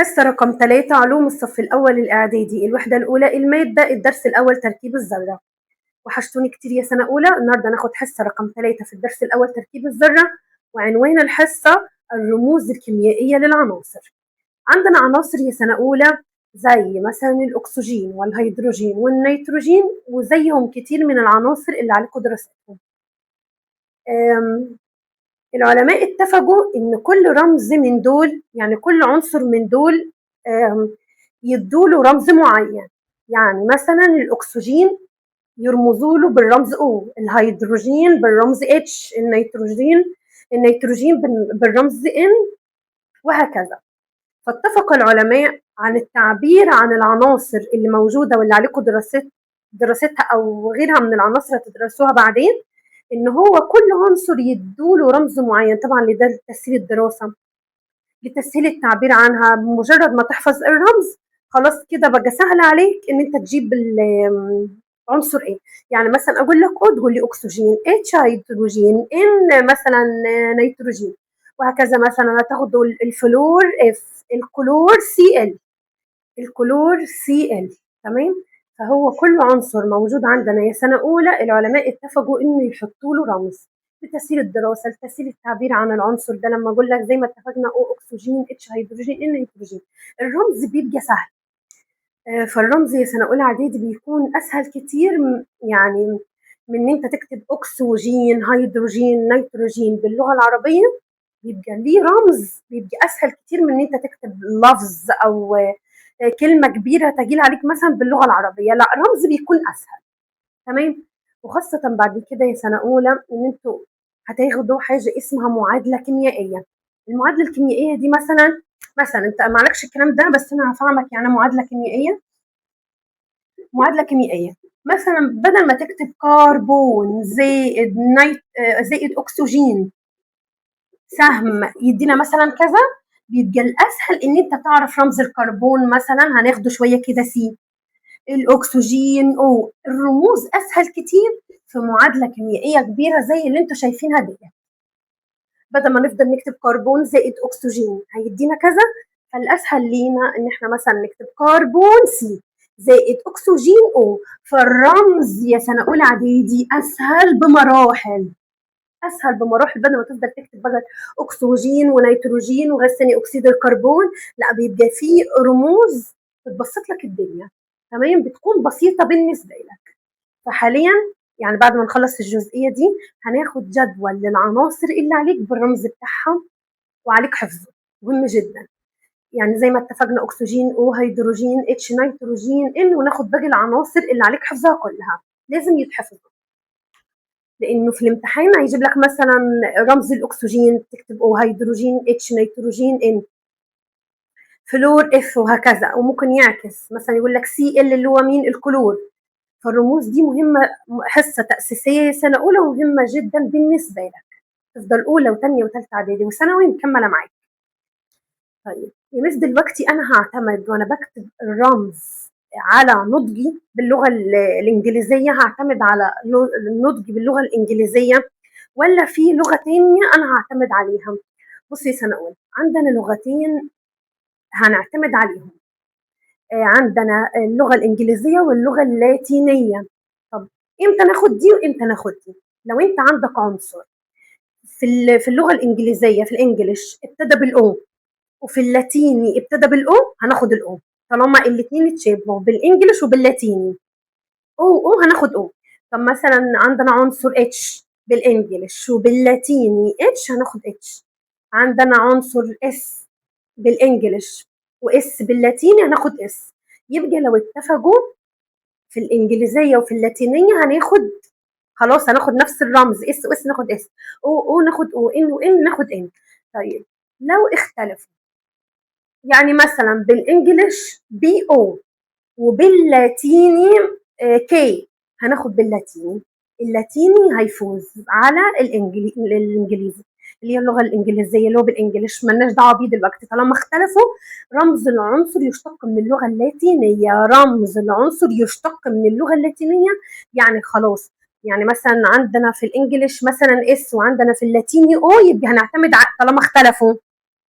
حصة رقم 3 علوم الصف الأول الإعدادي، الوحدة الأولى، المادة، الدرس الأول تركيب الذرة. وحشتوني كتير يا سنة أولى. النهاردة ناخد حصة رقم 3 في الدرس الأول تركيب الذرة، وعنوان الحصة الرموز الكيميائية للعناصر. عندنا عناصر يا سنة أولى زي مثلا الأكسجين والهيدروجين والنيتروجين، وزيهم كتير من العناصر اللي عليكم دراستهم. العلماء اتفقوا إن كل رمز من دول، يعني كل عنصر من دول يدوله رمز معين. يعني مثلا الأكسجين يرمزوا له بالرمز O، الهيدروجين بالرمز H، النيتروجين بالرمز N، وهكذا. فاتفق العلماء عن التعبير عن العناصر اللي موجودة واللي عليكم دراستها أو غيرها من العناصر هتدرسوها بعدين، إن هو كل عنصر يدوله رمز معين، طبعا لده لتسهيل الدراسة، لتسهيل التعبير عنها. بمجرد ما تحفظ الرمز خلاص كده بقى سهل عليك إن أنت تجيب عنصر إيه. يعني مثلا أقول لك O تقول لي أكسجين، H هيدروجين، N مثلا نيتروجين، وهكذا. مثلا هتاخدوا الفلور F، الكلور Cl، الكلور Cl، تمام؟ فهو كل عنصر موجود عندنا يا سنة أولى العلماء اتفقوا إنه يحطوا له رمز لتسهيل الدراسة، لتسهيل التعبير عن العنصر ده. لما أقول لك زي ما اتفقنا O أكسجين، H هيدروجين، N نيتروجين، الرمز بيبقى سهل. فالرمز يا سنة أولى إعدادي بيكون أسهل كتير يعني من إن أنت تكتب أكسجين، هيدروجين، نيتروجين باللغة العربية، بيبقى ليه رمز بيبقى أسهل كتير من إن أنت تكتب لفظ أو كلمة كبيرة تجيل عليك مثلا باللغة العربية. لا، رمز بيكون أسهل، تمام؟ وخاصة بعد كده يا سنة أولى إن أنتوا هتاخدوا حاجة اسمها معادلة كيميائية. المعادلة الكيميائية دي مثلا أنت ما عليكش الكلام ده، بس أنا هفهمك يعني معادلة كيميائية. معادلة كيميائية مثلا بدل ما تكتب كربون زائد نيت زائد أكسجين سهم يدينا مثلا كذا، بيبقى الأسهل إن أنت تعرف رمز الكربون مثلا هناخده شوية كده C، الأكسجين O. الرموز أسهل كتير في معادلة كيميائية كبيرة زي اللي انتوا شايفينها دي. بدل ما نفضل نكتب كربون زائد أكسجين هيدينا كذا، فالأسهل لينا إن احنا مثلا نكتب كربون C زائد أكسجين O. فالرمز يا سنة أولى إعدادي أسهل بمراحل، أسهل بمراحل. بدل ما تفضل تكتب بدل أكسجين ونيتروجين وغاز ثاني أكسيد الكربون، لا، بيبقى فيه رموز بتبسط لك الدنيا، تمام؟ بتكون بسيطة بالنسبة لك. فحاليا يعني بعد ما نخلص الجزئية دي هناخد جدول للعناصر اللي عليك بالرمز بتاعها وعليك حفظه، مهم جدا. يعني زي ما اتفقنا أكسجين O، هيدروجين H، نيتروجين N، وناخد باقي العناصر اللي عليك حفظها كلها، لازم يتحفظوا، لأنه في الامتحان هيجيب لك مثلا رمز الأكسجين تكتب O، هيدروجين H، نيتروجين N، فلور F، وهكذا. وممكن يعكس مثلا يقول لك Cl اللي هو مين؟ الكلور. فالرموز دي مهمة، حصة تأسيسية سنة أولى مهمة جدا بالنسبة لك، تفضل أولى وثانية وثالثة إعدادي وثانوي مكملة معاك. طيب يا مس، دلوقتي أنا هعتمد وأنا بكتب الرمز على نضجي باللغة الإنجليزية، هعتمد على النضج باللغة الإنجليزية ولا في لغة تانية أنا هعتمد عليها؟ بصي يا سنة أولى، عندنا لغتين هنعتمد عليهم، عندنا اللغة الإنجليزية واللغة اللاتينية. طب إمتى ناخد دي وإمتى ناخد دي؟ لو أنت عندك عنصر في اللغة الإنجليزية في ال English ابتدى بال O وفي اللاتيني ابتدى بال O، هناخد ال O طالما الاتنين اتشابهوا بال English وباللاتيني، O O هناخد O. طب مثلا عندنا عنصر H بال English وباللاتيني H، هناخد H. عندنا عنصر S بال English و S باللاتيني، هناخد S. يبقى لو اتفقوا في الانجليزيه وفي اللاتينيه هناخد، خلاص هناخد نفس الرمز، S و S ناخد S، O O ناخد O، N و N ناخد N. طيب لو اختلفوا، يعني مثلا بال English P O وباللاتيني K، هناخد باللاتيني. اللاتيني هيفوز على الانجليزي اللي هي اللغه الانجليزيه اللي هو بال English، مالناش دعوه بيه دلوقتي. طالما اختلفوا، رمز العنصر يشتق من اللغه اللاتينيه، رمز العنصر يشتق من اللغه اللاتينيه، يعني خلاص. يعني مثلا عندنا في ال English مثلا S وعندنا في اللاتيني O، يبقى هنعتمد طالما اختلفوا.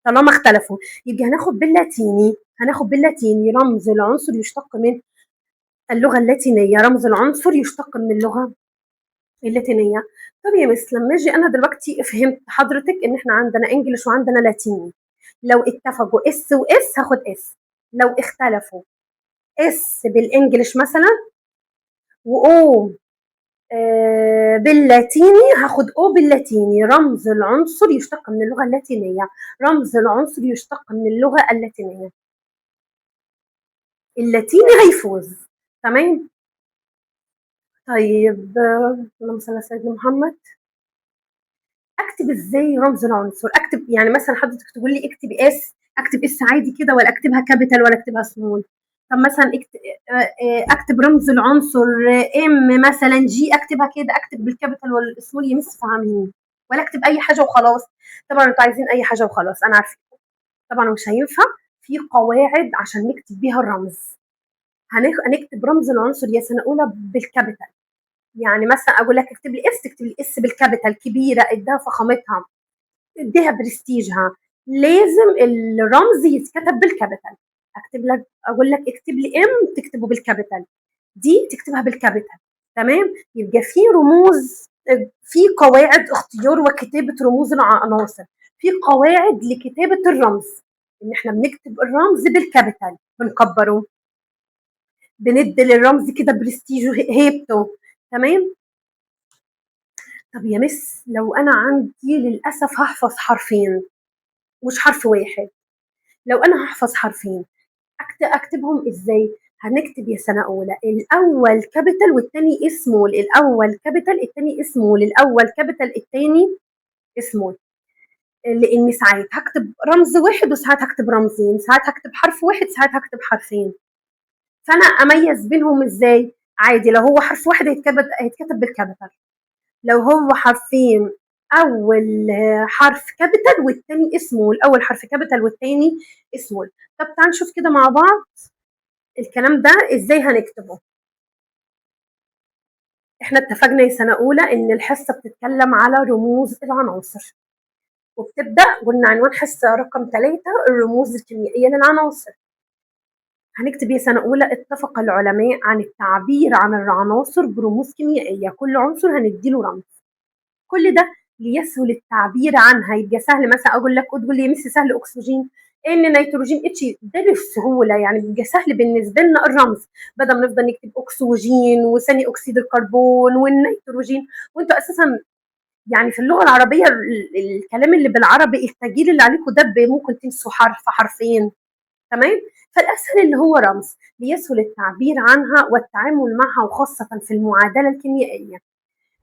طالما اختلفوا يبقى هناخد باللاتيني، هناخد باللاتيني. رمز العنصر يشتق من اللغة اللاتينية، رمز العنصر يشتق من اللغة اللاتينية. طب يا مس لما اجي انا دلوقتي فهمت حضرتك ان احنا عندنا English وعندنا لاتيني، لو اتفقوا S و S هاخد S، لو اختلفوا S بال English مثلا و O باللاتيني هاخد O باللاتيني. رمز العنصر يشتق من اللغة اللاتينية، رمز العنصر يشتق من اللغة اللاتينية، اللاتيني هيفوز. تمام. طيب اللهم صل على سيدنا محمد. اكتب ازاي رمز العنصر؟ اكتب يعني مثلا حضرتك تقول لي اكتب S، اكتب S عادي كده ولا اكتبها capital ولا اكتبها small؟ طب مثلا اكتب رمز العنصر M مثلا G، اكتبها كده، اكتب بال capital ولا ال small؟ يا مس فهميني، ولا اكتب اي حاجة وخلاص؟ طبعا انتوا عايزين اي حاجة وخلاص، انا عارفه طبعا مش هينفع، في قواعد عشان نكتب بيها الرمز. هنكتب رمز العنصر يا سنة اولى بال capital، يعني مثلا اقول لك اكتب لي S، تكتب لي S بال capital كبيرة، اديها فخامتها، اديها برستيجها، لازم الرمز يتكتب بال capital. اكتب لك، اقول لك اكتب لي M، تكتبه بال capital، D تكتبها بال capital. تمام. يبقى في رموز، في قواعد اختيار وكتابه رموز العناصر، في قواعد لكتابه الرمز، ان احنا بنكتب الرمز بال capital، بنكبره، بندي للرمز كده برستيجه هيبته. تمام. طب يا مس لو انا عندي للاسف هحفظ حرفين مش حرف واحد، لو انا هحفظ حرفين اكتبهم ازاي؟ هنكتب يا سنة اولى الاول capital والثاني small، الاول capital الثاني small، الاول capital الثاني small، لان ساعات هكتب رمز واحد وساعات هكتب رمزين، ساعات هكتب حرف واحد ساعات هكتب حرفين، فانا اميز بينهم ازاي؟ عادي لو هو حرف واحد هيتكتب بال capital، لو هو حرفين اول حرف capital والتاني small، اول حرف capital والتاني small. طب تعال نشوف كده مع بعض الكلام ده ازاي هنكتبه. احنا اتفقنا يا سنة اولى ان الحصة بتتكلم على رموز العناصر، وبتبدا قلنا عنوان حصة رقم 3 الرموز الكيميائية للعناصر. هنكتب يا سنة اولى اتفق العلماء عن التعبير عن العناصر برموز كيميائية، كل عنصر هنديله رمز، كل ده ليسهل التعبير عنها. يبقى سهل مثلا اقول لك تقول لي يا مس سهل اكسجين N نيتروجين H، ده بالسهولة يعني بيبقى سهل بالنسبة لنا الرمز، بدل ما نفضل نكتب اكسجين وثاني اكسيد الكربون والنيتروجين، وانتوا اساسا يعني في اللغة العربية الكلام اللي بالعربي التجيل اللي عليكم ده ممكن تنسوا حرف حرفين. تمام. فالاسهل اللي هو رمز ليسهل التعبير عنها والتعامل معها، وخاصة في المعادلة الكيميائية.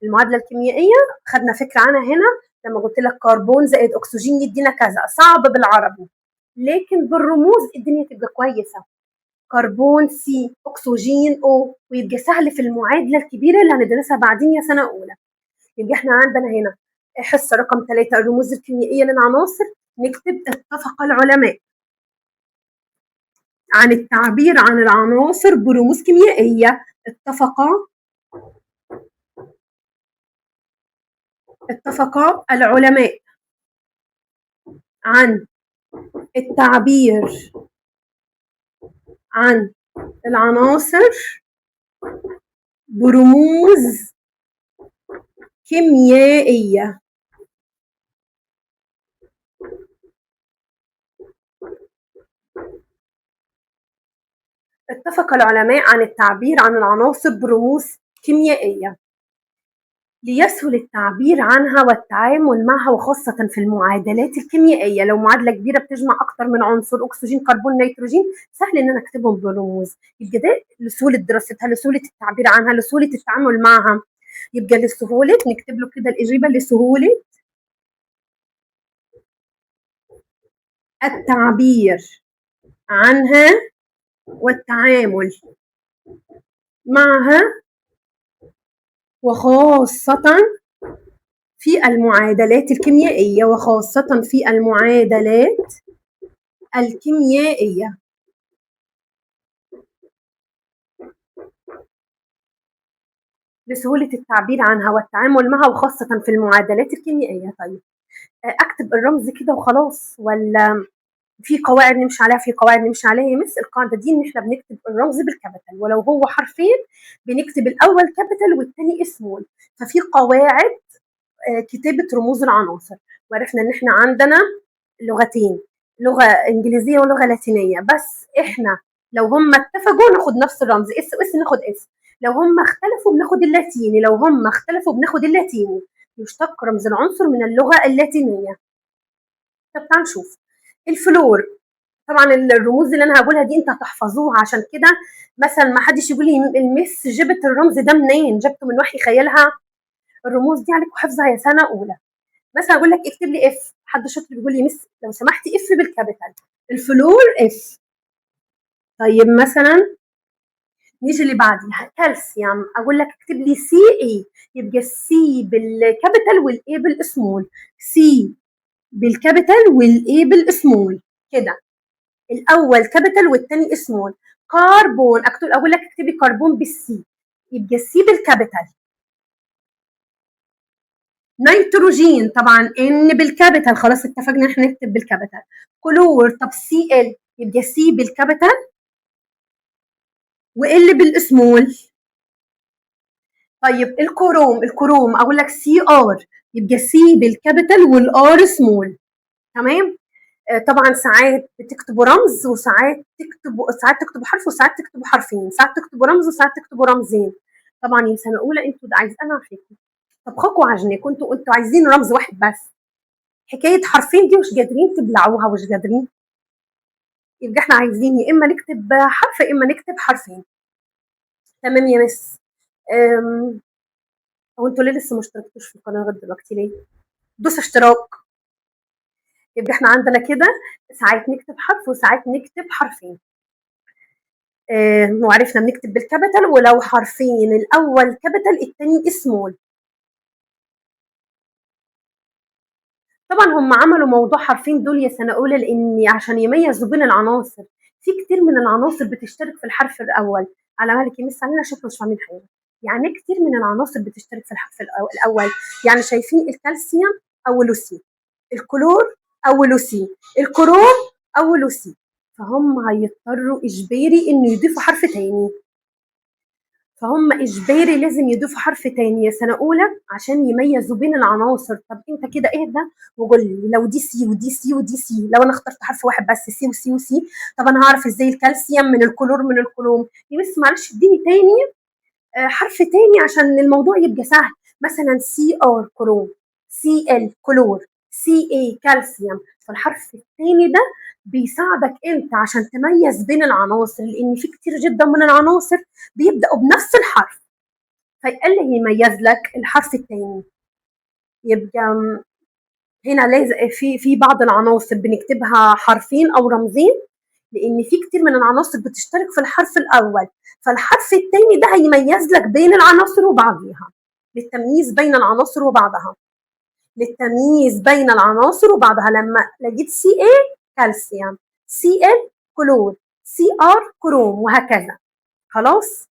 المعادلة الكيميائية خدنا فكرة عنها هنا لما قلت لك كربون زائد اكسجين يدينا كذا، صعب بالعربي لكن بالرموز الدنيا تبقى كويسة. كربون C اكسجين O، ويبقى سهل في المعادلة الكبيرة اللي هندرسها بعدين يا سنة اولى. يبقى احنا عندنا هنا حصة رقم 3 الرموز الكيميائية للعناصر، نكتب اتفق العلماء عن التعبير عن العناصر برموز كيميائية، اتفق العلماء عن التعبير عن العناصر برموز كيميائية. اتفق العلماء عن التعبير عن العناصر برموز كيميائية ليسهل التعبير عنها والتعامل معها، وخاصة في المعادلات الكيميائية. لو معادلة كبيرة بتجمع أكتر من عنصر أكسجين كربون نيتروجين، سهل إن أنا أكتبهم برموز. يبقى ده لسهولة دراستها، لسهولة التعبير عنها، لسهولة التعامل معها. يبقى لسهولة نكتب له كده الإجابة، لسهولة التعبير عنها والتعامل معها، وخاصة في المعادلات الكيميائية، وخاصة في المعادلات الكيميائية. لسهولة التعبير عنها والتعامل معها وخاصة في المعادلات الكيميائية. طيب اكتب الرمز كده وخلاص ولا في قواعد نمشي عليها؟ في قواعد نمشي عليها يا مس. القاعدة دي ان احنا بنكتب الرمز بال capital، ولو هو حرفين بنكتب الاول capital والثاني small. ففي قواعد كتابه رموز العناصر. وعرفنا ان احنا عندنا لغتين، لغة انجليزية ولغة لاتينيه، بس احنا لو هم اتفقوا ناخد نفس الرمز S و S ناخد S، لو هم اختلفوا بناخد اللاتيني، لو هم اختلفوا بناخد اللاتيني. يشتق رمز العنصر من اللغة اللاتينية. طب تعال نشوف الفلور. طبعا الرموز اللي انا هقولها دي انت هتحفظوها، عشان كده مثلا ما حدش يقول لي المس جبت الرمز ده منين، جبته من وحي خيالها. الرموز دي عليكم حفظها يا سنة اولى. مثلا اقول لك اكتب لي F، حد شاطر بيقول لي مس لو سمحتي F بال capital، الفلور F. طيب مثلا نيجي اللي بعديها كالسيوم، اقول لك اكتب لي سي اي، يبقى السي بالكابيتال والاي بالسمول، سي بالكابيتال والاي بالسمول كده، الاول capital والثاني small. كربون، اكتب اقول لك اكتبي كربون بال C، يبقى ال C بال capital. نيتروجين طبعا N بال capital، خلاص اتفقنا احنا نكتب بال capital. كلور، طب Cl، يبقى C بال capital و L بال small. طيب الكروم، الكروم اقول لك Cr، يبقى C بال capital وال R small. تمام. طبعا ساعات بتكتبوا رمز وساعات تكتبوا، ساعات تكتبوا حرف وساعات تكتبوا حرفين، ساعات تكتبوا رمز وساعات تكتبوا رمزين. طبعا يا سنة اولى انتوا عايز انا عارفاكم طبخكم وعجنكم، انتوا عايزين رمز واحد بس، حكاية حرفين دي مش قادرين تبلعوها ومش قادرين. يبقى احنا عايزين يا اما نكتب حرف يا اما نكتب حرفين. تمام يا مس. هو انتوا ليه لسه ما اشتركتوش في القناة لغاية دلوقتي؟ ليه؟ دوس اشتراك. يبقى احنا عندنا كده ساعات نكتب حرف وساعات نكتب حرفين. وعرفنا بنكتب بال capital، ولو حرفين الاول capital الثاني small. طبعا هم عملوا موضوع حرفين دول يا سنة اولى لان عشان يميزوا بين العناصر، في كتير من العناصر بتشترك في الحرف الاول. على مالك يا مس علينا شكله مش فاهمين حاجة. يعني كتير من العناصر بتشترك في الحرف الاول، يعني شايفين الكالسيوم اوله C، الكلور اوله C، الكروم اوله C، فهم هيضطروا اجباري انه يضيفوا حرف تاني، فهم اجباري لازم يضيفوا حرف تاني يا سنة اولى عشان يميزوا بين العناصر. طب انت كده اهدى وقول لي لو دي C ودي C ودي C، لو انا اخترت حرف واحد بس C و C و C، طب انا هعرف ازاي الكالسيوم من الكلور من الكروم؟ يا مس معلش اديني تاني حرف تاني عشان الموضوع يبقى سهل. مثلا Cr كروم، Cl كلور، Ca كالسيوم. فالحرف الثاني ده بيساعدك انت عشان تميز بين العناصر، لان في كتير جدا من العناصر بيبداوا بنفس الحرف، فيقل يميز لك الحرف الثاني. يبقى هنا لازم في بعض العناصر بنكتبها حرفين او رمزين، لان في كتير من العناصر بتشترك في الحرف الاول، فالحرف الثاني ده هيميز لك بين العناصر وبعضها، للتمييز بين العناصر وبعضها، للتمييز بين العناصر وبعضها. لما لقيت Ca كالسيوم، Cl كلور، Cr كروم، وهكذا. خلاص؟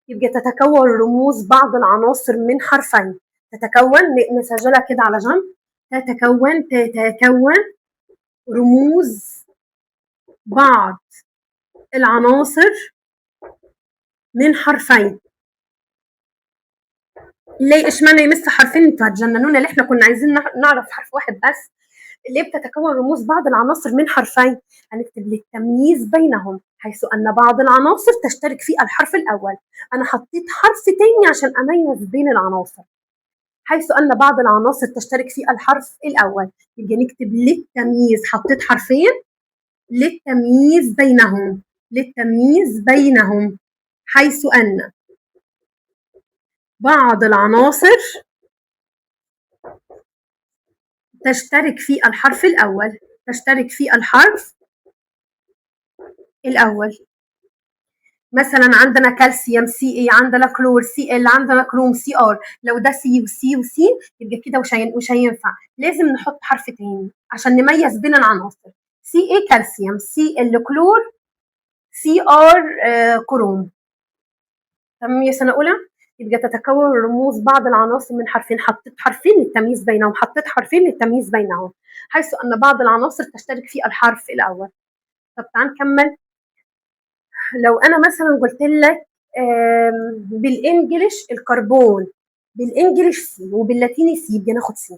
يبقى تتكون رموز بعض العناصر من حرفين. تتكون، نسجلها كده على جنب، تتكون رموز بعض العناصر من حرفين. ليه؟ اشمعنى يمس حرفين؟ انتوا هتجننونا، اللي احنا كنا عايزين نعرف حرف واحد بس. ليه بتتكون رموز بعض العناصر من حرفين؟ هنكتب للتمييز بينهم، حيث ان بعض العناصر تشترك في الحرف الاول. انا حطيت حرف تاني عشان اميز بين العناصر، حيث ان بعض العناصر تشترك في الحرف الاول. يبقى نكتب للتمييز، حطيت حرفين للتمييز بينهم، للتمييز بينهم، حيث ان بعض العناصر تشترك في الحرف الأول، تشترك في الحرف الأول. مثلا عندنا كالسيوم Ca، عندنا كلور Cl، عندنا كروم Cr. لو ده سي وسي وسي يبقى كده مش هينفع، لازم نحط حرف تاني عشان نميز بين العناصر. سي اي كالسيوم، Cl كلور، Cr كروم. تمام يا سنة أولى؟ يبقى تتكون رموز بعض العناصر من حرفين، حطيت حرفين للتمييز بينهم، حطيت حرفين للتمييز بينهم، حيث أن بعض العناصر تشترك في الحرف الأول. طب تعال نكمل. لو أنا مثلا قلت لك بال English الكربون بال English C وباللاتيني C، يبقى ناخد C.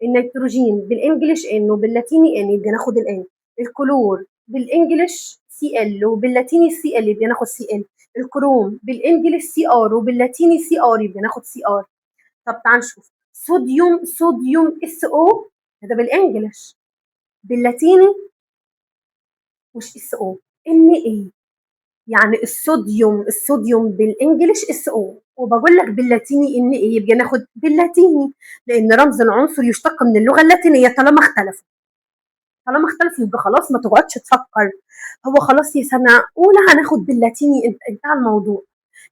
النيتروجين بال English N وباللاتيني N، يبقى ناخد ال N. الكلور بال English Cl وباللاتيني Cl، يبقى ناخد Cl. الكروم بال English Cr وباللاتيني Cr، يبقى ناخد Cr. طب تعال نشوف صوديوم، صوديوم So، ده بال English، باللاتيني مش So، Na. يعني الصوديوم، الصوديوم بال English So، وبقول لك باللاتيني Na، يبقى ناخد باللاتيني، لان رمز العنصر يشتق من اللغة اللاتينية. طالما اختلفوا، طالما اختلفوا يبقى خلاص ما تقعدش تفكر، هو خلاص يا سنة اولى هناخد باللاتيني، انتهى الموضوع.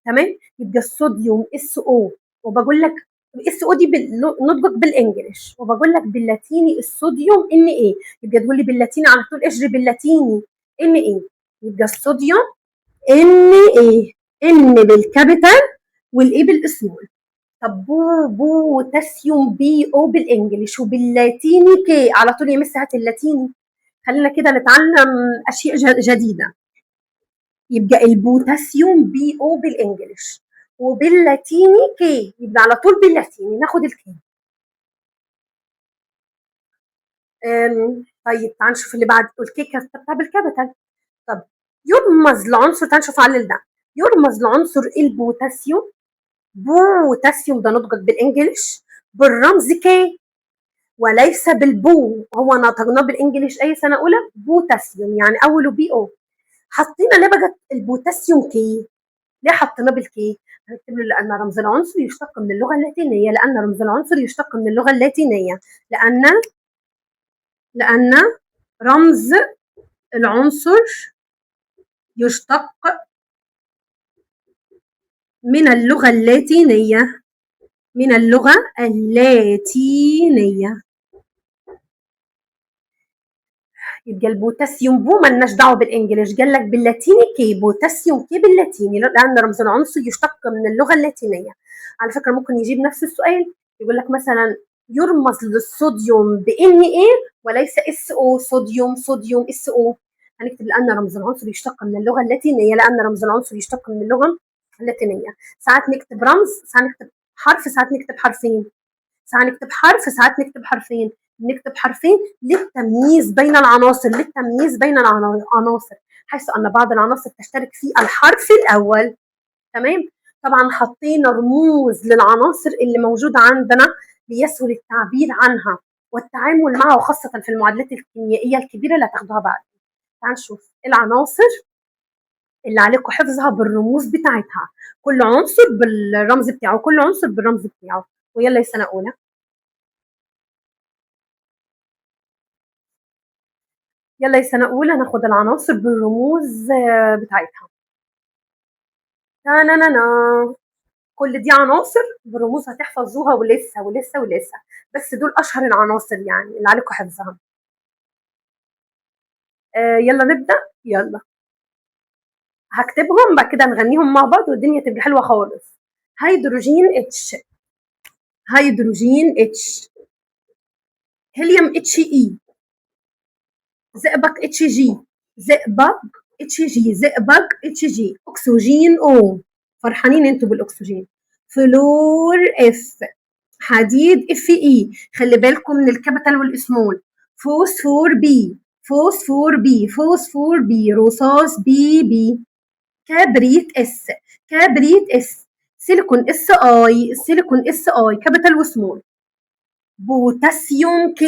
تمام؟ يبقى الصوديوم So، وبقول لك So دي نطقك بال English، وبقول لك باللاتيني الصوديوم Na، يبقى تقول لي باللاتيني على طول، اجري باللاتيني Na. يبقى الصوديوم Na، N بال capital وال A بال small. طب بوتاسيوم Po بال English وباللاتيني K، على طول يا مس هات اللاتيني. خلينا كده نتعلم اشياء جديدة. يبقى البوتاسيوم Po بال English وباللاتيني K، يبقى على طول باللاتيني ناخد ال K. طيب تعال نشوف اللي بعد، ال K كتبتها بال capital. طب يرمز لعنصر، تعال نشوف علل ده، يرمز لعنصر البوتاسيوم، بوتاسيوم ده نطقك بال English بالرمز K وليس بالبو، هو نطقناه بال English اي سنة اولى بوتاسيوم، يعني اوله Po. حطينا ليه بقى البوتاسيوم K؟ ليه حطيناه بال K؟ هنكتب له لان رمز العنصر يشتق من اللغة اللاتينية، لان رمز العنصر يشتق من اللغة اللاتينية، لان رمز العنصر يشتق من اللغة اللاتينية، من اللغة اللاتينية. يبقى البوتاسيوم بو مالناش دعوه بال English، قال لك باللاتيني K، بوتاسيوم K باللاتيني لان رمز العنصر يشتق من اللغة اللاتينية. على فكرة ممكن يجيب نفس السؤال، يقول لك مثلا يرمز للصوديوم ب Na وليس So، صوديوم صوديوم So. هنكتب لان رمز العنصر يشتق من اللغة اللاتينية، لان رمز العنصر يشتق من اللغة اللاتينية. ساعات نكتب رمز، ساعات نكتب حرف، ساعات نكتب حرفين، ساعات نكتب حرف، ساعات نكتب حرفين، نكتب حرفين للتمييز بين العناصر، للتمييز بين العناصر، حيث ان بعض العناصر تشترك في الحرف الاول. تمام؟ طبعا حطينا رموز للعناصر اللي موجودة عندنا ليسهل التعبير عنها والتعامل معها، وخاصة في المعادلات الكيميائية الكبيرة اللي هتاخدوها بعد. تعال نشوف العناصر اللي عليكم حفظها بالرموز بتاعتها، كل عنصر بالرمز بتاعه، كل عنصر بالرمز بتاعه. ويلا يا سنة اولى، يلا يا سنة اولى ناخد العناصر بالرموز بتاعتها. نا نا نا، كل دي عناصر بالرموز هتحفظوها ولسه ولسه ولسه، بس دول اشهر العناصر يعني اللي عليكم حفظها. يلا نبدا، يلا هكتبهم بعد كده نغنيهم مع بعض والدنيا تبقى حلوة خالص. هيدروجين H، هيدروجين H، هيليوم He، زئبق اتش جي، زئبق اتش جي، زئبق اتش جي، اكسجين O، فرحانين انتوا بالاكسجين، فلور F، حديد Fe، خلي بالكم من ال capital وال small، فوسفور P، فوسفور P، فوسفور P، رصاص Pb، كبريت S، كبريت S، سيليكون Si، سيليكون Si، capital و small، بوتاسيوم K،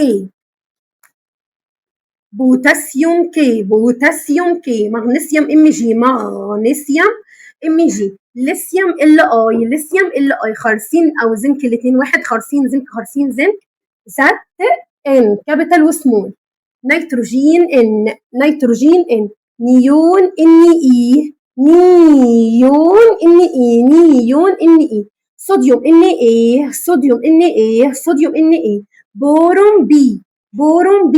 بوتاسيوم K، بوتاسيوم K، مغنيسيوم Mg، مغنيسيوم Mg، ليثيوم Li، ليثيوم Li، خارصين او زنك الاثنين واحد، خارصين زنك خارصين زنك، Zn capital و small، نيتروجين N، نيتروجين N، نيون Ne، نيون Ne، نيون Ne، صوديوم Na، صوديوم Na، صوديوم Na، بورون B، بورون B،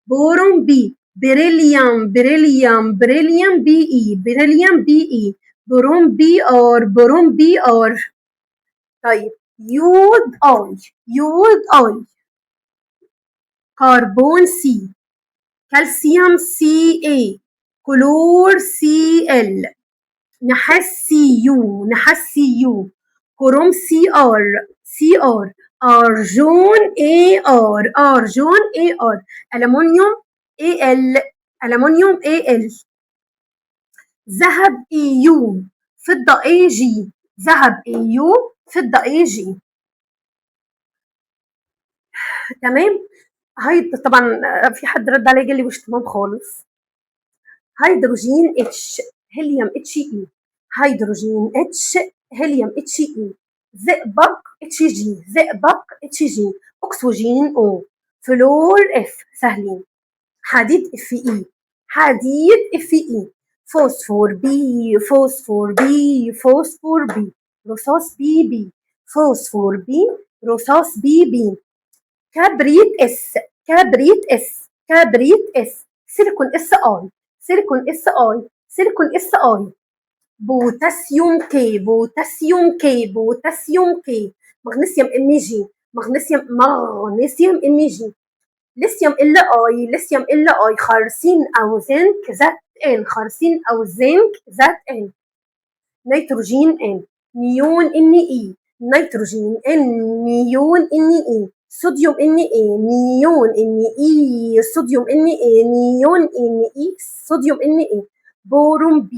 بورون B، بريليوم بريليوم بريليوم Be، بريليوم Be، بروم Br، بروم Br. طيب يود I، يود I، كربون C، كالسيوم Ca، كلور Cl، نحاس Cu، نحاس Cu، كروم Cr، Cr، ارجون Ar، ارجون Ar، المونيوم Al، المونيوم Al، ذهب Au، فضة Ag، ذهب Au، فضة Ag. تمام. هاي طبعا في حد رد عليا قال لي مش تمام خالص. هيدروجين H، هيليوم He، هيدروجين H، هيليوم He، زئبق Hg، زئبق Hg، اكسجين O، فلور F، سهلين. حديد Fe، حديد Fe، فوسفور P، فوسفور P، فوسفور P، رصاص Pb، فوسفور P، رصاص Pb، كبريت S، كبريت S، كبريت S، سيليكون Si، سيليكون Si، سيليكون Si، بوتاسيوم K، بوتاسيوم K، بوتاسيوم K، مغنيسيوم Mg، مغنيسيوم، مغنيسيوم Mg، ليثيوم Li، ليثيوم Li، خارصين او زنك Zn، خارصين او زنك Zn، نيتروجين N، نيون Ne، نيتروجين N، نيون Ne، صوديوم Na، نيون Ne، صوديوم Na، نيون Ne، صوديوم Na، بورون B،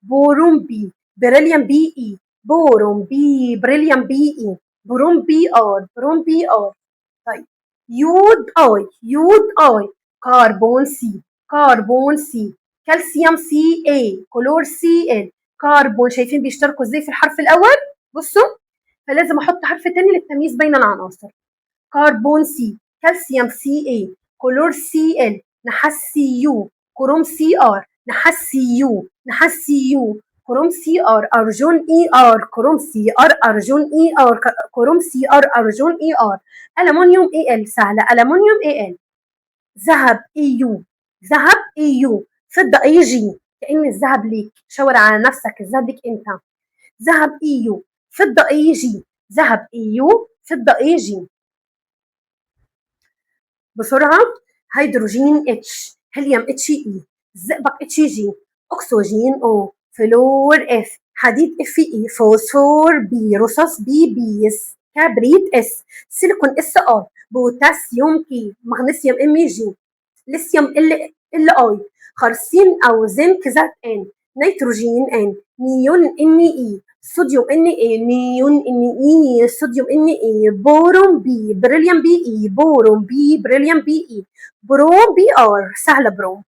بورون B، بريليوم Be، بورون B، بريليوم Be، بروم Br، بروم Br. طيب يود I، يود I، كربون C، كربون C، كالسيوم Ca، كلور Cl، كربون. شايفين بيشتركوا ازاي في الحرف الاول؟ بصوا، فلازم احط حرف تاني للتمييز بين العناصر. كربون C، كالسيوم Ca، كلور Cl، نحاس Cu، كروم Cr، نحاس Cu، نحاس Cu، كروم Cr، ارجون Ar، كروم Cr، ارجون Ar، كروم Cr، ارجون Ar، المونيوم Al، سهله، المونيوم Al، ذهب Au، ذهب Au، فضه Ag. كأن الذهب ليك، شاور على نفسك، الذهب ليك انت. ذهب Au، فضه Ag، ذهب Au، فضه Ag. بسرعه، هيدروجين H، هيليوم He، زئبق Hg، اكسجين O، فلور F، حديد Fe، فوسفور P، رصاص Pb، كبريت S، سيليكون Si، بوتاسيوم K، مغنيسيوم Mg، ليثيوم Li، خارصين او زنك Zn، نيتروجين N، نيون Ne، صوديوم Na، نيون Ne، صوديوم Na، بورون B، بريليوم Be، بورون B، بريليوم Be، بروم Br، سهله بروم.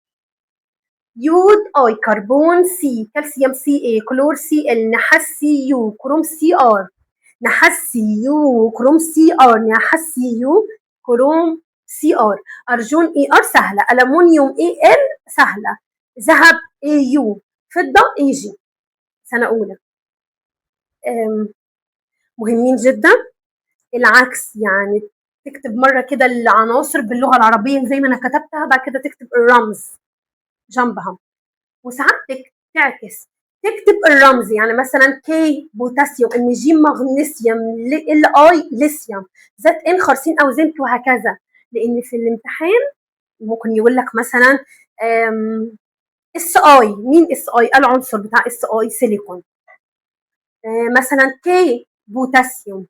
يود I، كربون C، كالسيوم Ca، كلور Cl، نحاس Cu، كروم Cr، نحاس Cu، كروم Cr، نحاس Cu، كروم Cr، ارجون Ar، سهله، المونيوم Al، سهله، ذهب Au، فضه Ag. سنه اولى. مهمين جدا. العكس، يعني تكتب مره كده العناصر باللغه العربيه زي ما انا كتبتها، بعد كده تكتب الرمز جنبها، وساعات تعكس، تكتب الرمز، يعني مثلا K بوتاسيوم، Mg مغنيسيوم، Li ليثيوم، Zn خارصين او زنك، وهكذا. لان في الامتحان ممكن يقول لك مثلا Si، مين Si؟ العنصر بتاع Si سيليكون. مثلا K بوتاسيوم،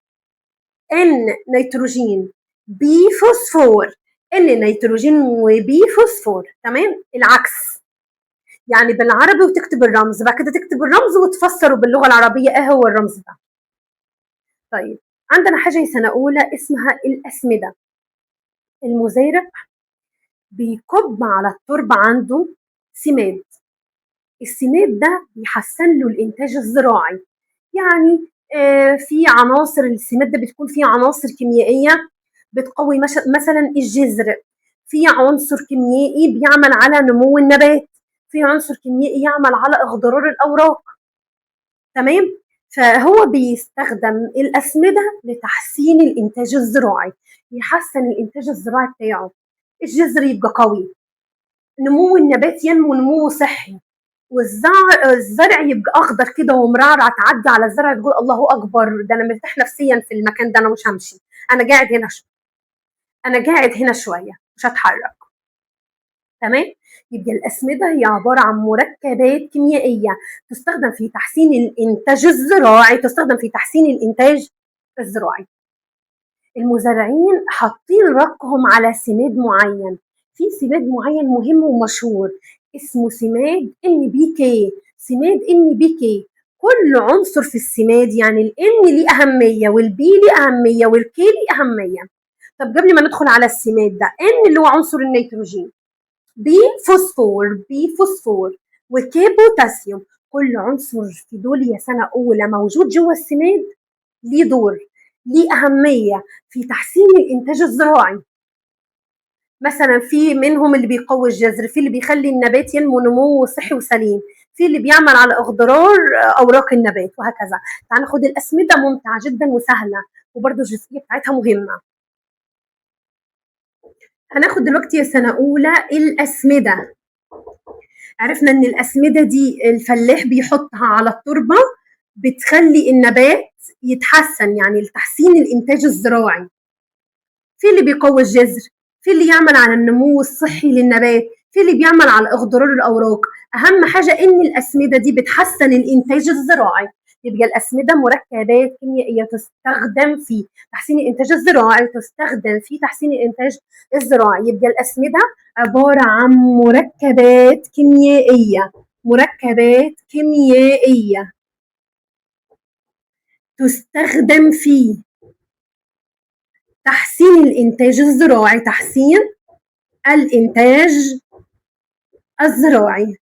N نيتروجين، P فوسفور، N نيتروجين و P فوسفور. تمام؟ العكس، يعني بالعربي وتكتب الرمز، بعد كده تكتب الرمز وتفسره باللغه العربيه ايه هو الرمز ده. طيب عندنا حاجه سنه اولى اسمها الاسمده. المزارع بيكب على التربه عنده سماد، السماد ده بيحسن له الانتاج الزراعي. يعني في عناصر، السماد ده بتكون فيه عناصر كيميائيه بتقوي مثلا الجذر، في عنصر كيميائي بيعمل على نمو النبات، في عنصر كيميائي يعمل على اخضرار الاوراق. تمام؟ فهو بيستخدم الاسمده لتحسين الانتاج الزراعي، يحسن الانتاج الزراعي بتاعه، الجذر يبقى قوي، نمو النبات ينمو نمو صحي. والزرع يبقى اخضر كده ومرعرع، تعدي على الزرع تقول الله اكبر، ده انا مرتاح نفسيا في المكان ده، انا مش همشي، انا قاعد هنا انا قاعد هنا شوية مش هتحرك. تمام؟ يبقى الاسمده هي عبارة عن مركبات كيميائية تستخدم في تحسين الانتاج الزراعي، تستخدم في تحسين الانتاج الزراعي. المزارعين حاطين رقهم على سماد معين، في سماد معين مهم ومشهور اسمه سماد NPK. سماد NPK كل عنصر في السماد، يعني ال N ليه اهمية وال P ليه اهمية وال K ليه اهمية. طب قبل ما ندخل على السماد ده، N اللي هو عنصر النيتروجين، P فوسفور، P فوسفور، و K بوتاسيوم. كل عنصر في دول يا سنة اولى موجود جوه السماد ليه دور، ليه اهمية في تحسين الانتاج الزراعي. مثلا في منهم اللي بيقوي الجذر، في اللي بيخلي النبات ينمو نمو صحي وسليم، في اللي بيعمل على اخضرار اوراق النبات، وهكذا. تعال ناخد الاسمده، ممتعة جدا وسهلة، وبرده الجزئية بتاعتها مهمة. هناخد دلوقتي يا سنة اولى الاسمده. عرفنا ان الاسمده دي الفلاح بيحطها على التربة بتخلي النبات يتحسن، يعني لتحسين الانتاج الزراعي. في اللي بيقوي الجذر، في اللي يعمل على النمو الصحي للنبات، في اللي بيعمل على اخضرار الاوراق. اهم حاجة ان الاسمده دي بتحسن الانتاج الزراعي. يبقى الاسمده مركبات كيميائية تستخدم في تحسين الانتاج الزراعي، تستخدم في تحسين الانتاج الزراعي. يبقى الاسمده عبارة عن مركبات كيميائية، مركبات كيميائية تستخدم في تحسين الإنتاج الزراعي، تحسين الإنتاج الزراعي.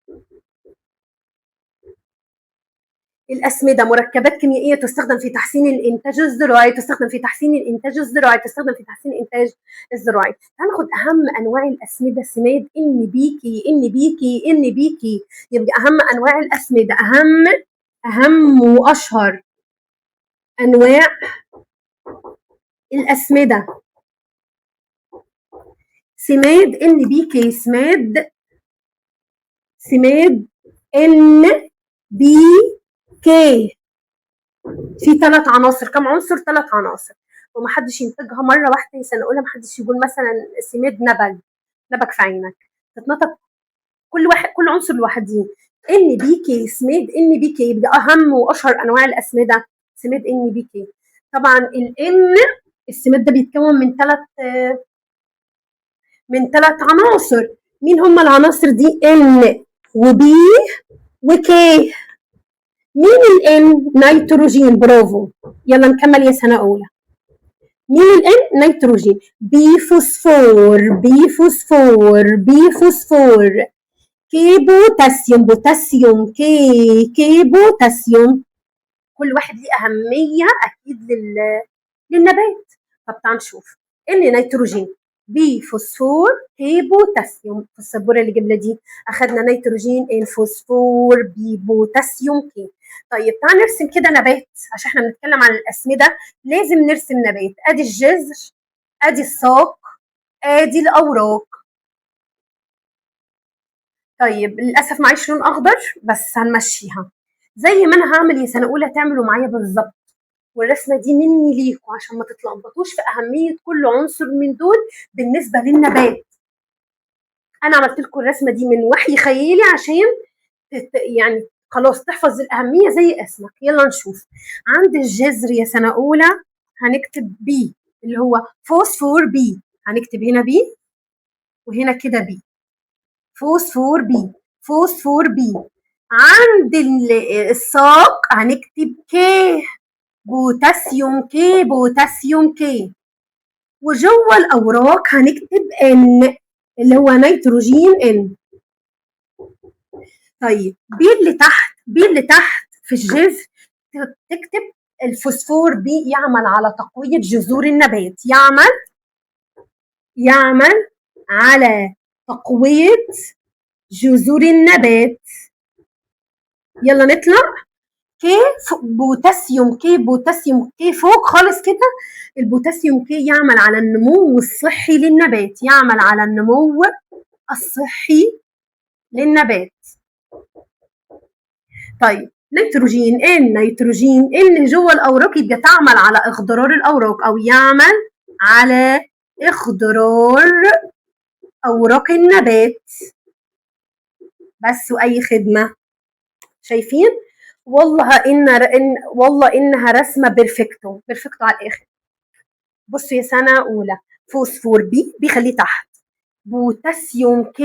الأسمدة مركبات كيميائية تستخدم في تحسين الإنتاج الزراعي، تستخدم في تحسين الإنتاج الزراعي، تستخدم في تحسين الإنتاج الزراعي. هناخد أهم أنواع الأسمدة، سماد إن بي كي، إن بي كي، إن بي كي. يبقى أهم أنواع الأسمدة، أهم وأشهر أنواع الأسمدة سماد NPK، سماد NPK. في 3 عناصر، كم عنصر؟ 3 عناصر، ومحدش ينتجها مرة واحدة يا سنة أولى. محدش يقول مثلا سماد نبج، نبج في عينك، تتنطق كل واحد، كل عنصر لوحده. NPK، سماد NPK. يبقى أهم وأشهر أنواع الأسمدة سماد NPK. طبعا ال N السماد ده بيتكون من 3 عناصر. مين هم العناصر دي؟ N و P و K. مين ال N؟ نيتروجين، برافو. يلا نكمل يا سنة أولى. مين ال N؟ نيتروجين. P فوسفور، P فوسفور، P فوسفور، K بوتاسيوم، بوتاسيوم، K، K بوتاسيوم. كل واحد ليه أهمية أكيد للنبات. طب تعال نشوف. N نيتروجين، P فوسفور، K بوتاسيوم. في السبوره اللي جبنا دي اخدنا نيتروجين، N فوسفور، P بوتاسيوم، K. طيب تعال نرسم كده نبات، عشان احنا بنتكلم عن الاسمده لازم نرسم نبات. ادي الجذر، ادي الساق، ادي الاوراق. طيب للاسف معيش لون اخضر بس هنمشيها زي ما انا هعمل يا سنة اولى، تعملوا معايا بالظبط. والرسمه دي مني ليكوا عشان ما تتلخبطوش في اهمية كل عنصر من دول بالنسبة للنبات. انا عملت لكم الرسمة دي من وحي خيالي عشان يعني خلاص تحفظ الاهمية زي اسمك. يلا نشوف. عند الجذر يا سنة اولى هنكتب P اللي هو فوسفور P، هنكتب هنا P وهنا كده P، فوسفور P، فوسفور P. عند الساق هنكتب K، بوتاسيوم K، بوتاسيوم K. وجوه الاوراق هنكتب N اللي هو نيتروجين N. طيب P اللي تحت، P اللي تحت في الجذر تكتب الفوسفور P يعمل على تقوية جذور النبات، يعمل على تقوية جذور النبات. يلا نطلع. K بوتاسيوم K، بوتاسيوم K فوق خالص كده. البوتاسيوم K يعمل على النمو الصحي للنبات، يعمل على النمو الصحي للنبات. طيب نيتروجين N، نيتروجين N جوه الاوراق يبقى تعمل على اخضرار الاوراق او يعمل على اخضرار اوراق النبات بس، واي خدمة. شايفين؟ والله ان والله انها رسمه perfecto perfecto على الاخر. بصوا يا سنة اولى، فوسفور P بيخليه تحت، بوتاسيوم K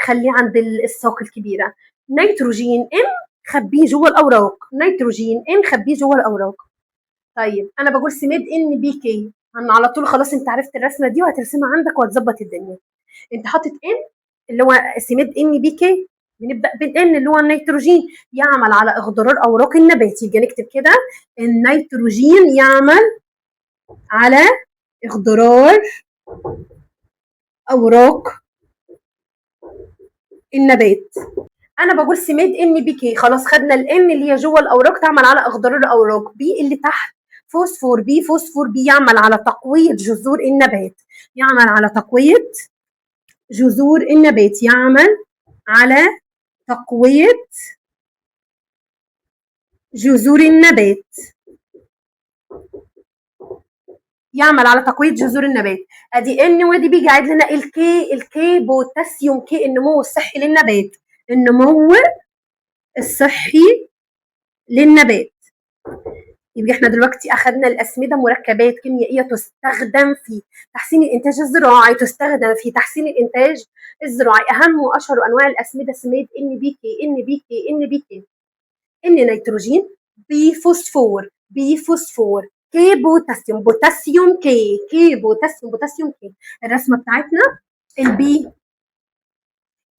خليه عند الساق الكبيرة، نيتروجين N خبيه جوه الاوراق، نيتروجين N خبيه جوه الاوراق. طيب انا بقول سماد NPK، انا على طول خلاص انت عرفت الرسمة دي وهترسمها عندك وهتظبط الدنيا. انت حاطط N اللي هو سماد NPK، بنبدا بال N اللي هو النيتروجين، يعمل على اخضرار اوراق النبات. يبقى نكتب كده النيتروجين يعمل على اخضرار اوراق النبات. انا بقول سماد NPK، خلاص خدنا ال N اللي هي جوه الاوراق تعمل على اخضرار الاوراق، P اللي تحت فوسفور P، فوسفور P يعمل على تقوية جذور النبات، يعمل على تقوية جذور النبات، يعمل على تقوية جذور النبات، يعمل على تقوية جذور النبات. ادي N وادي P، قاعد لنا ال K، ال K بوتاسيوم K، النمو الصحي للنبات، النمو الصحي للنبات. يبقى احنا دلوقتي اخذنا الاسمده مركبات كيميائية تستخدم في تحسين الانتاج الزراعي، تستخدم في تحسين الانتاج الزراعي. اهم واشهر انواع الاسمده سماد ان بي كي، ان بي كي، ان بي كي. N نيتروجين، P فوسفور، P فوسفور، K بوتاسيوم، بوتاسيوم K، K بوتاسيوم، بوتاسيوم K. الرسمة بتاعتنا ال P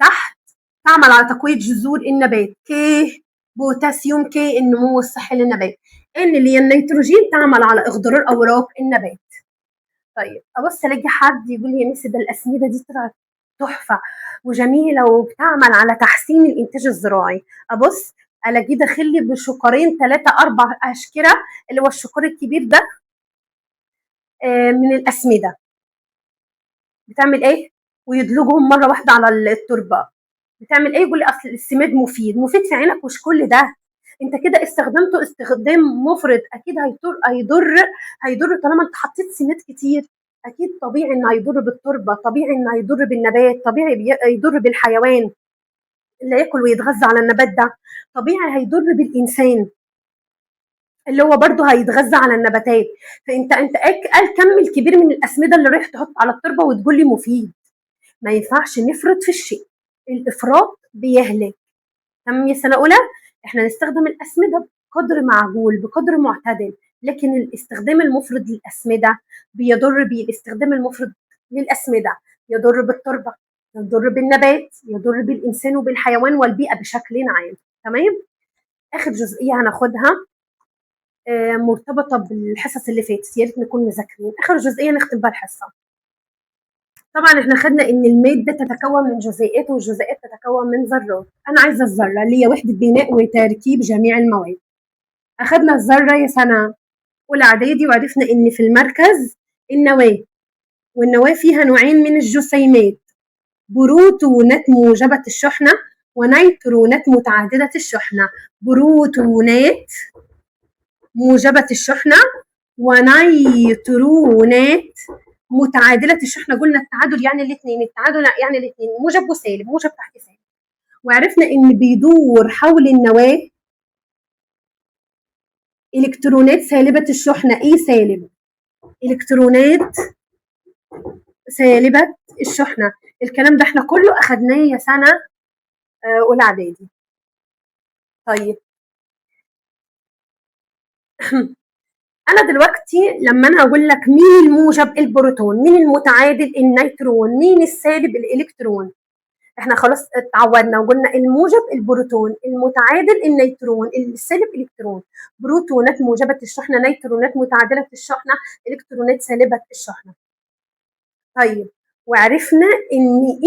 تحت تعمل على تقوية جذور النبات، K بوتاسيوم K النمو الصحي للنبات. N اللي هي النيتروجين تعمل على اخضرار اوراق النبات. طيب ابص الاقي حد يقول لي يا ميس ده الاسمده دي طلعت تحفة وجميلة وبتعمل على تحسين الانتاج الزراعي. ابص الاقيه داخل لي بشقرين 3 4 اشكره اللي هو الشقر الكبير ده من الاسمده، بتعمل ايه؟ ويدلجهم مرة واحدة على التربة. بتعمل ايه؟ يقول لي اصل السماد مفيد. مفيد في عينك مش كل ده، انت كده استخدمته استخدام مفرط، اكيد هيضر طالما انت حطيت سماد كتير، اكيد طبيعي انه هيضر بالتربه، طبيعي انه هيضر بالنبات، طبيعي يضر بالحيوان اللي ياكل ويتغذى على النبات ده، طبيعي هيضر بالانسان اللي هو برضه هيتغذى على النباتات. فانت الكم الكبير من الاسمده اللي رايح تحط على التربة وتقول لي مفيد. ما ينفعش نفرط في الشيء، الافراط بيهلك. تمام يا سنة اولى؟ احنا نستخدم الاسمده بقدر معقول، بقدر معتدل، لكن الاستخدام المفرط للاسمده بيضر بيه. الاستخدام المفرط للاسمده يضر بالتربه، يضر بالنبات، يضر بالانسان وبالحيوان والبيئة بشكل عام. تمام؟ اخر جزئية هناخدها مرتبطة بالحصص اللي فاتت، يا ريت نكون مذاكرين. اخر جزئية نختم بها الحصة. طبعا احنا خدنا ان المادة تتكون من جزيئات والجزيئات تتكون من ذرات. انا عايزه الذرة اللي هي وحده بناء وتركيب جميع المواد. اخدنا الذرة يا سنة اولى اعدادي وعرفنا ان في المركز النواة، والنواه فيها نوعين من الجسيمات، بروتونات موجبه الشحنة ونيترونات متعددة الشحنة. بروتونات موجبه الشحنة ونيترونات متعادلة الشحنة. قلنا التعادل يعني الاثنين، التعادل يعني الاثنين، موجب وسالب، موجب تحت سالب. وعرفنا ان بيدور حول النواة الكترونات سالبة الشحنة، ايه سالب؟ الكترونات سالبة الشحنة. الكلام ده احنا كله اخدناه يا سنة اولى اعدادي. طيب انا دلوقتي لما انا اقول لك مين الموجب؟ البروتون. مين المتعادل؟ النيترون. مين السالب؟ الالكترون. احنا خلاص اتعودنا وقلنا الموجب البروتون، المتعادل النيترون، السالب الكترون. بروتونات موجبة الشحنة، نيترونات متعادلة الشحنة، الكترونات سالبة الشحنة. طيب وعرفنا ان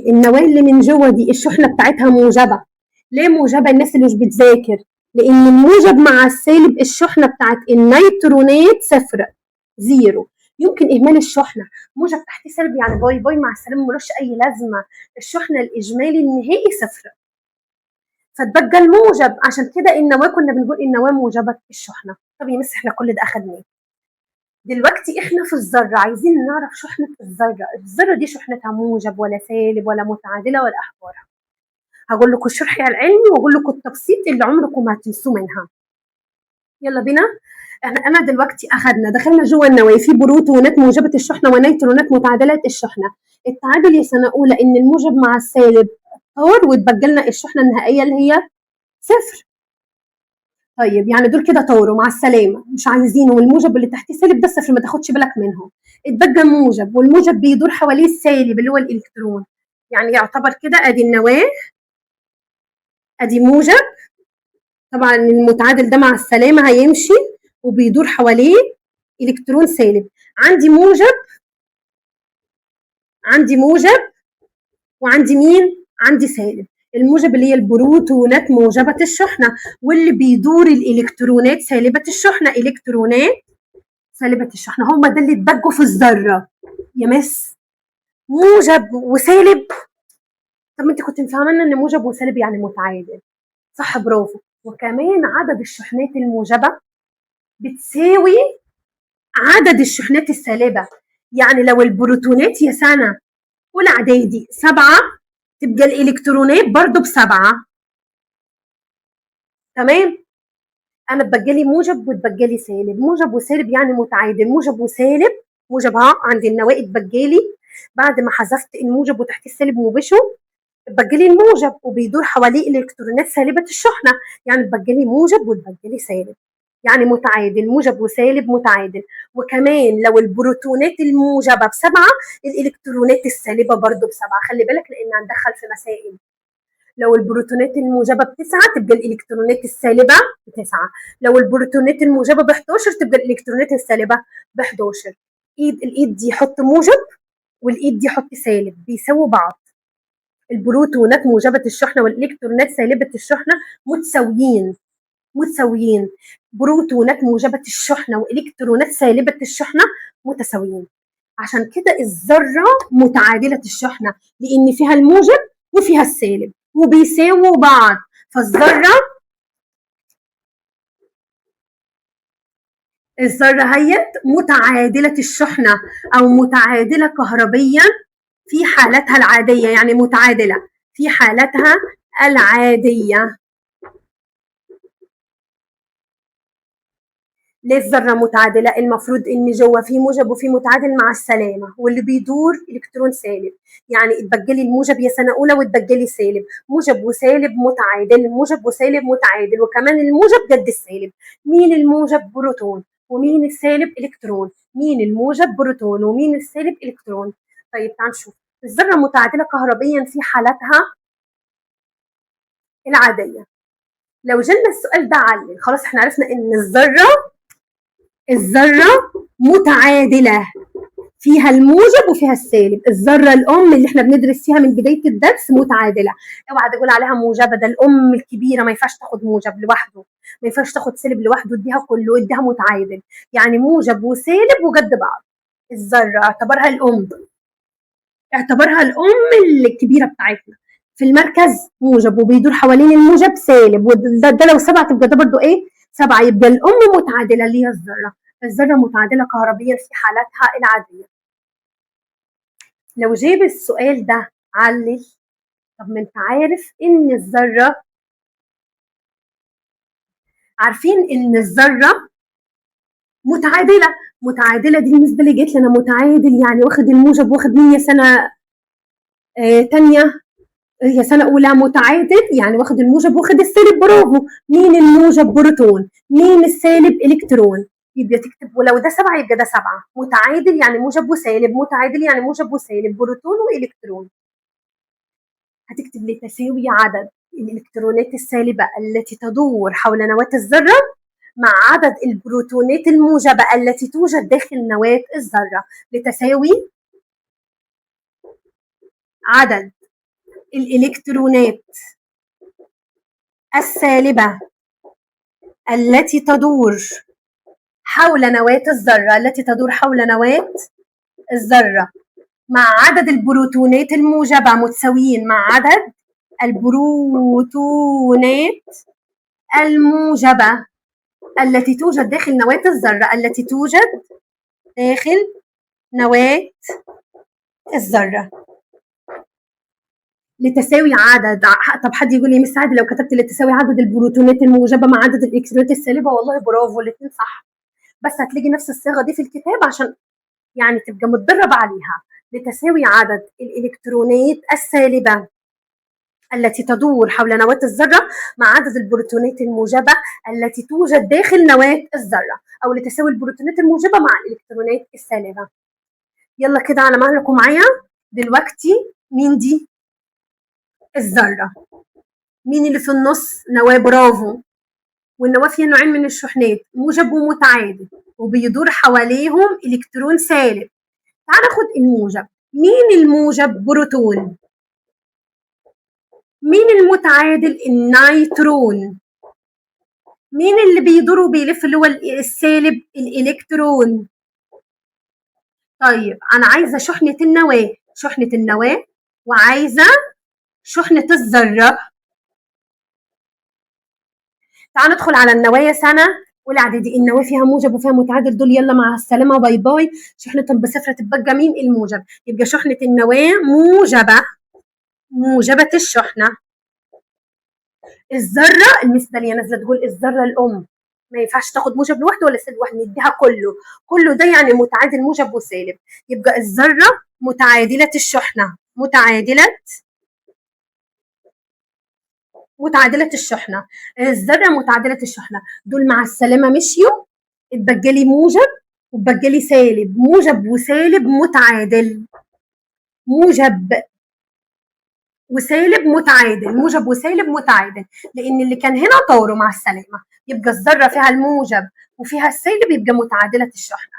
النواة اللي من جوه دي الشحنة بتاعتها موجبة. ليه موجبة؟ الناس اللي مش بتذاكر، لان الموجب مع السالب الشحنة بتاعت النيترونات صفر، zero. يمكن اهمال الشحنة، موجب تحت سالب يعني bye bye مع السلامة، ملوش اي لازمه. الشحنة الاجمالي النهائي صفر. فتبقى الموجب. عشان كده النواة كنا بنقول النواة موجبه الشحنة. طب يا مس احنا كل ده اخدناه، دلوقتي احنا في الذرة عايزين نعرف شحنه الذرة، الذرة دي شحنتها موجب ولا سالب ولا متعادله ولا احبارها. هقول لكم الشرح العلمي واقول لكم التبسيط اللي عمركم ما هتنسوه منها. يلا بينا. انا دلوقتي اخدنا دخلنا جوه النواة، في بروتونات موجبه الشحنة ونيترونات متعادله الشحنة. التعادل يا سنة اولى ان الموجب مع السالب طار واتبجلنا لنا الشحنة النهائية اللي هي صفر. طيب يعني دول كده طاروا مع السلامة، مش عايزينه، والموجب اللي تحت السالب ده صفر ما تاخدش بالك منهم. اتبقى موجب، والموجب بيدور حواليه السالب اللي هو الالكترون، يعني يعتبر كده ادي النواة ادي موجب، طبعا المتعادل ده مع السلامة هيمشي وبيدور حواليه الكترون سالب. عندي موجب، عندي موجب، وعندي مين؟ عندي سالب. الموجب اللي هي البروتونات موجبة الشحنة، واللي بيدور الإلكترونات سالبة الشحنة، إلكترونات سالبة الشحنة، هما ده اللي اتبجوا في الذرة يا مس. موجب وسالب. طب ما انت كنت مفهمه ان موجب وسالب يعني متعادل، صح؟ برافو. وكمان عدد الشحنات الموجبة بتساوي عدد الشحنات السالبة، يعني لو البروتونات يا سنة أولى إعدادي 7 تبقى الإلكترونات برضو ب7. تمام؟ أنا اتبجلي موجب واتبجلي سالب، موجب وسالب يعني متعادل، موجب وسالب، موجب ها عند النواة اتبجلي بعد ما حذفت الموجب وتحت السالب وبشو اتبجلي الموجب وبيدور حواليه الإلكترونات سالبة الشحنة، يعني اتبجلي موجب واتبجلي سالب، يعني متعادل، موجب وسالب متعادل. وكمان لو البروتونات الموجبة ب7 الإلكترونات السالبة برضو ب7، خلي بالك لأن هندخل في مسائل. لو البروتونات الموجبة ب9 تبقى الإلكترونات السالبة ب9، لو البروتونات الموجبة ب11 تبقى الإلكترونات السالبة ب11. الإيد دي حط موجب والإيد دي حط سالب، بيساووا بعض. البروتونات موجبة الشحنة والإلكترونات سالبة الشحنة متساويين، متساويين. بروتونات موجبة الشحنة وإلكترونات سالبة الشحنة متساويين. عشان كده الذرة متعادلة الشحنة، لأن فيها الموجب وفيها السالب وبيساووا بعض. فالذرة هي متعادلة الشحنة أو متعادلة كهربيا في حالتها العادية، يعني متعادلة في حالتها العادية. ليه الذرة متعادلة؟ المفروض إن جوه في موجب وفي متعادل مع السلامة، واللي بيدور إلكترون سالب، يعني اتبجلي الموجب يا سنة أولى واتبجلي سالب، موجب وسالب متعادل، موجب وسالب متعادل، وكمان الموجب جد السالب. مين الموجب؟ بروتون، ومين السالب؟ إلكترون. مين الموجب؟ بروتون، ومين السالب؟ إلكترون. طيب تعال نشوف الذرة متعادلة كهربيا في حالتها العادية. لو جينا السؤال ده علل، خلاص احنا عرفنا إن الذرة متعادلة فيها الموجب وفيها السالب. الذرة الأم اللي احنا بندرس فيها من بداية الدرس متعادلة، اوعى تقول عليها موجبة، ده الأم الكبيرة ما ينفعش تاخد موجب لوحده، ما ينفعش تاخد سالب لوحده، اديها كله، اديها متعادل، يعني موجب وسالب وجد بعض. الذرة اعتبرها الأم، اعتبرها الأم الكبيرة بتاعتنا. في المركز موجب وبيدور حوالين الموجب سالب، وده ده لو 7 تبقى ده برضه ايه؟ 7، يبقى الأم متعادلة اللي هي الذرة. الذرة متعادلة كهربيا في حالتها العادية. لو جاب السؤال ده علل، طب ما انت عارف ان الذرة، عارفين ان الذرة متعادلة، متعادلة دي بالنسبة لي جت لنا متعادل، يعني واخد الموجب واخد مين يا سنة تانية، هي سنة أولى متعادل، يعني واخد الموجب واخد السالب، برافو. مين الموجب؟ بروتون. مين السالب؟ إلكترون. يبقى تكتب ولو ده 7 يبقى ده 7، متعادل يعني موجب وسالب، متعادل يعني موجب وسالب، بروتون وإلكترون. هتكتب لتساوي عدد الإلكترونات السالبة التي تدور حول نواة الذرة مع عدد البروتونات الموجبة التي توجد داخل نواة الذرة، لتساوي عدد الإلكترونات السالبة التي تدور حول نواة الذرة، التي تدور حول نواة الذرة مع عدد البروتونات الموجبة، متساويين مع عدد البروتونات الموجبة التي توجد داخل نواة الذرة، التي توجد داخل نواة الذرة لتساوي عدد. طب حد يقول لي مس عادل لو كتبت لتساوي عدد البروتونات الموجبة مع عدد الإلكترونات السالبة، والله برافو الاثنين صح، بس هتلاقي نفس الصيغة دي في الكتاب عشان يعني تبقى متدرب عليها. لتساوي عدد الإلكترونات السالبة التي تدور حول نواة الذرة مع عدد البروتونات الموجبة التي توجد داخل نواة الذرة، أو لتساوي البروتونات الموجبة مع الإلكترونات السالبة. يلا كده على مهلكم معايا. دلوقتي مين دي؟ الذرة. مين اللي في النص؟ نواة، برافو. والنواة فيها نوعين من الشحنات، موجب ومتعادل، وبيدور حواليهم إلكترون سالب. تعال ناخد الموجب. مين الموجب؟ بروتون. مين المتعادل؟ النيترون. مين اللي بيدور وبيلف اللي هو السالب؟ الإلكترون. طيب أنا عايزة شحنة النواة، شحنة النواة، وعايزة شحنة الذرة. تعال ندخل على النواة يا سنة أولى إعدادي. النواة فيها موجب وفيها متعادل، دول يلا مع السلامة bye bye. شحنتهم بصفر تبقى مين؟ الموجب. يبقى شحنة النواة موجبة، موجبة الشحنة. الذرة المثل اللي نازلة تقول الذرة الأم ما ينفعش تاخد موجب لوحده ولا سالب لوحده، نديها كله، كله ده يعني متعادل موجب وسالب. يبقى الذرة متعادلة الشحنة، متعادلة الشحنة، الذرة متعادلة الشحنة. دول مع السلامة مشيوا، اتبقى لي موجب واتبقى لي سالب، موجب وسالب متعادل، موجب وسالب متعادل، موجب وسالب متعادل، لأن اللي كان هنا طاروا مع السلامة. يبقى الذرة فيها الموجب وفيها السالب، يبقى متعادلة الشحنة.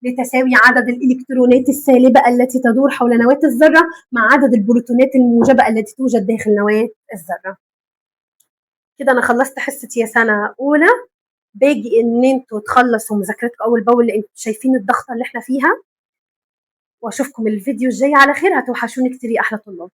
لتساوي عدد الإلكترونات السالبة التي تدور حول نواة الذرة مع عدد البروتونات الموجبة التي توجد داخل نواة الذرة. كده أنا خلصت حصة يا سنة أولى. باجي إن أنتوا تخلصوا مذاكرتكم أول بأول، لأن أنتوا شايفين الضغطة اللي إحنا فيها. وأشوفكم الفيديو الجاي على خير. هتوحشوني كتير يا أحلى طلاب.